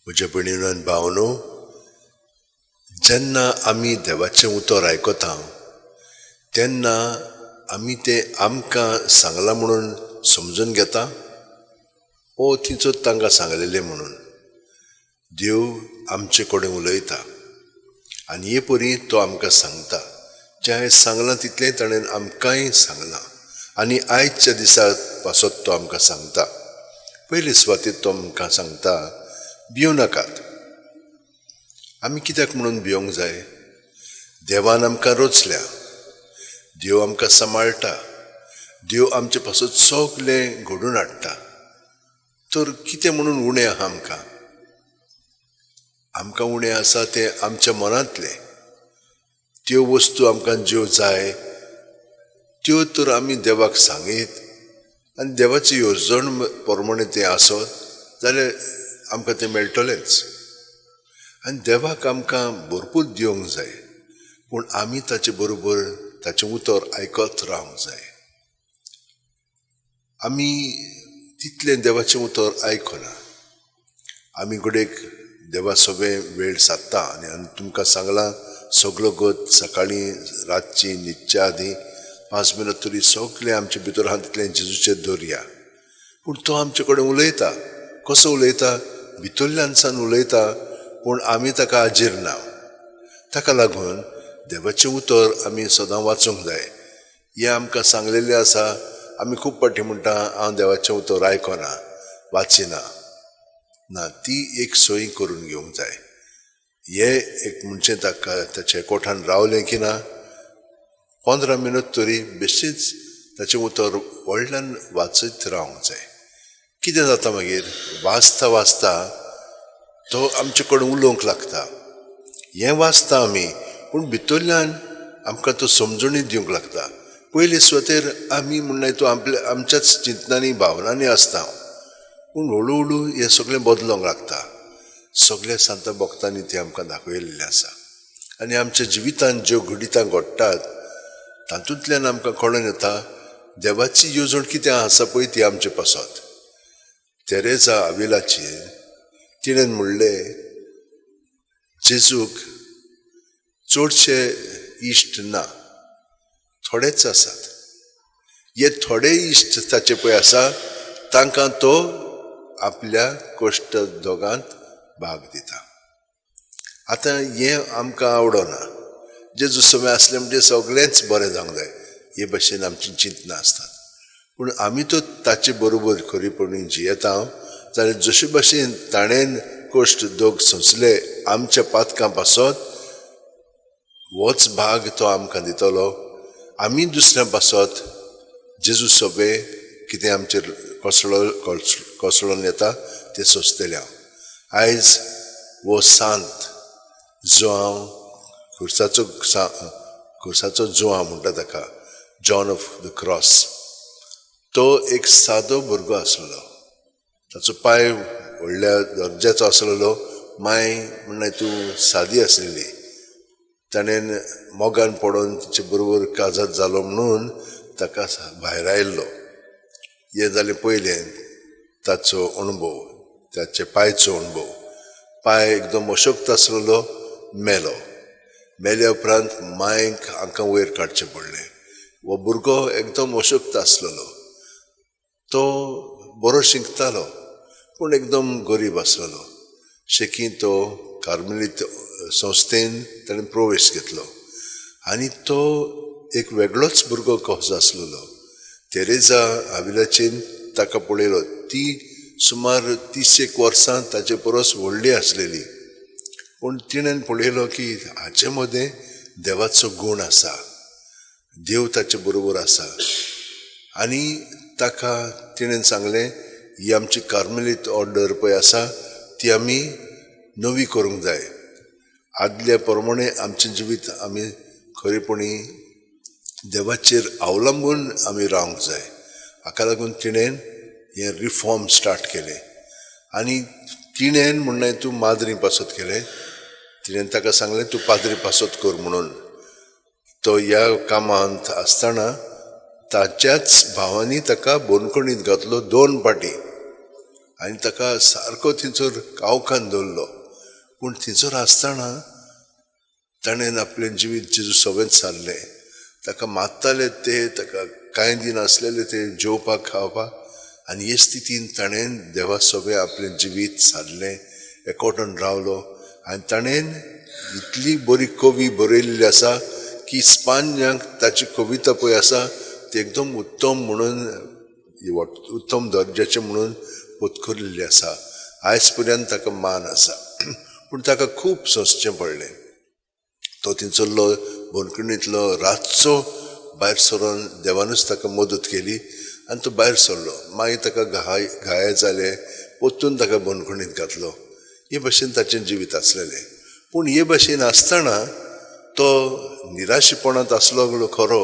म्हज्या भयणीनो आनी भावनो, जेन्ना आमी देवाचें उतर आयकता तेन्ना आमी तें आमकां सांगलां म्हणून समजून घेता ओ तिचो तांकां सांगलेलें म्हणून. देव आमचे कडेन उलयता आनी हे परी तो आमकां सांगता. जें हांवें सांगलां तितलें ताणें आमकांय सांगलां आनी आयच्या दिसा पासत तो आमकां सांगता. पयले सुवातेर तो आमकां सांगता, भिवं नाकात. आमी कित्याक म्हणून भिवंक जाय? देवान आमकां रचल्या, देव आमकां सांबाळटा, देव आमचे पासत सगलें घडून हाडटा. तर कितें म्हणून उणें आहा आमकां? आमकां उणें आसा तें आमच्या मनांतलें. त्यो वस्तू आमकां ज्यो जाय त्यो तर आमी देवाक सांगीत आनी देवाची येवजण प्रमाणे तें आसत जाल्यार आमकां तें मेळटलेंच. आनी देवाक आमकां भरपूर दिवंक जाय, पूण आमी ताचे बरोबर ताचें उतर आयकत रावंक जाय. आमी तितलें देवाचें उतर आयकना. आमी घडयेक देवा सगळें वेळ सादता आनी आनी तुमकां सांगलां, सगलो गत सकाळीं रातची न्हिदच्या आदीं 5 मिनट तरी सगळें आमचे भितर आहा तितलें जेजूचेर दवरया. पूण तो आमचे कडेन उलयता. कसो उलयता? भितरल्यान सान उलयता, पूण आमी ताका आजीर ना. ताका लागून देवाचें उतर आमी सदां वाचूंक जाय. हें आमकां सांगलेलें आसा. आमी खूब फावटी म्हणटा, हांव देवाचें उतर आयकना, वाचिना. ना, ती एक सोय करून घेवंक जाय. हें एक म्हणचें ताका ताच्या कोठान रावलें की ना, 15 मिनट तरी बेश्टीच ताचें उतर व्हडल्यान वाचयत रावंक जाय. कितें जाता मागीर? वाचता वाचता तो आमचे कडेन उलोवंक लागता. हें वाचता आमी, पूण भितरल्यान आमकां तो समजणी दिवंक लागता. पयले सुवातेर आमी म्हणल्यार तो आपल्या आमच्याच चिंतनांनी भावनांनी आसता, पूण हळू हळू हें सगळें बदलोंक लागता. सगळ्या सांता भक्तांनी तें आमकां दाखयलेलें आसा. आनी आमच्या जिवितांत ज्यो घडितां घडटात तातूंतल्यान आमकां कळोन येता देवाची येवजण कितें आसा पळय ती आमचे पासत. तेरेजा आविलाची तिणें म्हणलें, जेजूक चडशे इश्ट ना, थोडेच आसात. हे थोडे इश्ट ताचे पळय आसा तांकां तो आपल्या कश्ट दोगांत भाग दिता. आतां हें आमकां आवडना. जेजू सगळें आसलें म्हणजे सगळेंच बरें जावंक जाय हे भशेन आमची चिंतनां आसतात. पूण आमी तो ताचे बरोबर खरेपणी जियेता जाल्यार जशे भशेन ताणें कश्ट दोग सोंसले आमच्या पातकां पासत, होच भाग तो आमकां दितलो. आमी दुसऱ्या पासत जेजू सगळें कितें आमचेर कोसळोन येता तें सोंसतलें हांव. आयज हो सांत जो हांव खुर्साचो खुर्साचो जुवां म्हणटा ताका, जॉन ऑफ the cross, तो एक सादो भुरगो आसलेलो. ताचो पांय व्हडल्या दर्ज्याचो आसलेलो, मांय म्हणल्यार तूं सादी आसलेली. ताणें मोगान पडोन तिचे बरोबर काजात जालो म्हणून ताका भायर आयिल्लो. हें जालें पयलें ताचो अणभव, ताचे पांयचो अणभव. पांय एकदम अशक्त आसलेलो, मेलो. मेल्या उपरांत मांयक हांकां वयर काडचें पडलें. हो भुरगो एकदम अशक्त आसलेलो. तो बरो शिकतालो पूण एकदम गरीब आसलेलो. शेकी तो कार्मेलीत संस्थेन ताणें प्रवेश घेतलो आनी तो एक वेगळोच भुरगो कसो आसलेलो. तेरेजा आविलाचेन ताका पळयलो. ती सुमार 30 वर्सां ताचे परस व्हडली आसलेली, पूण तिणें पळयलो की हाचे मदें देवाचो गूण आसा, देव ताचे बरोबर आसा. आनी ताका तिणें सांगलें, ही आमची कार्मेलीत ऑर्डर पळय आसा ती आमी नवी करूंक जाय. आदल्या प्रमाणे आमचें जिवीत आमी खरेपणी देवाचेर अवलंबून आमी रावंक जाय. हाका लागून तिणें हें रिफॉर्म स्टार्ट केलें. आनी तिणें म्हणलें, तूं माद्री पासत केलें. तिणें ताका सांगलें, तूं पाद्री पासत कर म्हणून. तो ह्या कामांत आसतना ताच्याच भावांनी ताका बंदखणींत घातलो 2 फावटी. आनी ताका सारको थंयसर कावखान दवरलो. पूण थंयसर आसतना ताणें आपलें जिवीत जेजू सगळेंच सारलें. ताका मारताले ते, ताका कांय दिनासलेले ते जेवपाक खावपाक, आनी हे स्थितीन ताणें देवा सगळें आपलें जिवीत सारलें, एकवटून रावलो. आनी ताणें इतली बरी कवी बरयल्ली आसा की स्पान्यांक ताची कविता पळय आसा ती एकदम उत्तम म्हणून, उत्तम दर्जाचें म्हणून पत्करलेली आसा. आयज पर्यंत ताका मान आसा. पूण ताका खूब सोंसचें पडलें. तो थंयसरलो बंदखणींतलो रातचो भायर सरोन देवानूच ताका मदत केली आनी तो भायर सरलो. मागीर ताका घाय जाले, परतून ताका बंदखणींत घातलो. हे भशेन ताचें जिवीत आसलेलें. पूण हे भशेन आसतना तो निराशेपणांत आसलो खरो,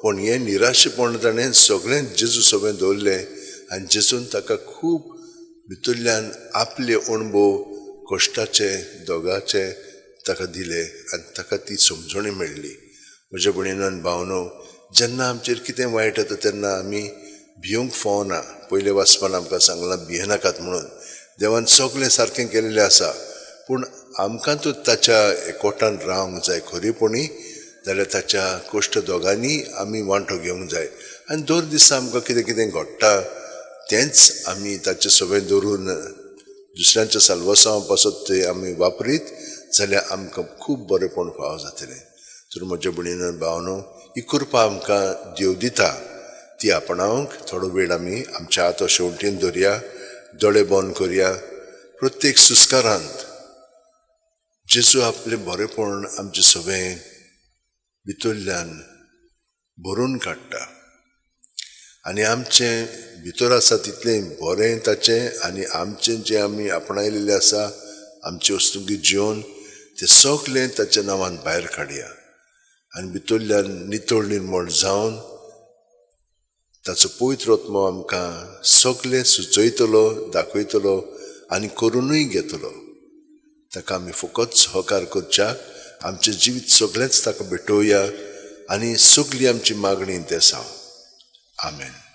पूण हें निराशेपण ताणें सगळें जेजू सगळें दवरलें आनी जेजून ताका खूब भितरल्यान आपले अणभव कश्टाचे दोगाचे ताका दिले आनी ताका ती समजणी मेळ्ळी. म्हज्या भयणीन भावनो, जेन्ना आमचेर कितें वायट येता तेन्ना आमी भिवंक फावना. पयले वाचपान आमकां सांगलां भियेनाकात म्हणून. देवान सगळें सारकें केल्लें आसा, पूण आमकां तो ताच्या एकवटान रावंक जाय खरेपणी, जाल्यार ताच्या कश्ट दोगांनी आमी वांटो घेवंक जाय. आनी दर दिसा आमकां कितें कितें घडटा तेंच आमी ताचें सगळें धरून दुसऱ्यांच्या साल्वासांव पासत ते आमी वापरीत जाल्यार आमकां खूब बरेंपण फावो जातलें. तर म्हज्या भयणीन भावनो, ही कृपा आमकां देव दिता ती आपणावंक थोडो वेळ आमी आमच्या हात शेवटीन धरया, दोळे बंद करया. प्रत्येक सुस्कारांत जेजू आपलें बरेंपण आमचें सगळें भितरल्यान भरून काडटा आनी आमचें भितर आसा तितलें बरें ताचें, आनी आमचें जें आमी आपणायलेलें आसा आमचे वस्तुंकी जिवन तें सगळें ताच्या नांवान भायर काडया आनी भितरल्यान नितळ निर्मळ जावन ताचो पवित्र आत्मो आमकां सगळें सुचयतलो, दाखयतलो आनी करुनूय घेतलो. ताका आमी फकत सहकार करच्याक आमचें जिवीत सगळेंच ताका भेटोवया आनी सगळी आमची मागणी देसांव. आमेन.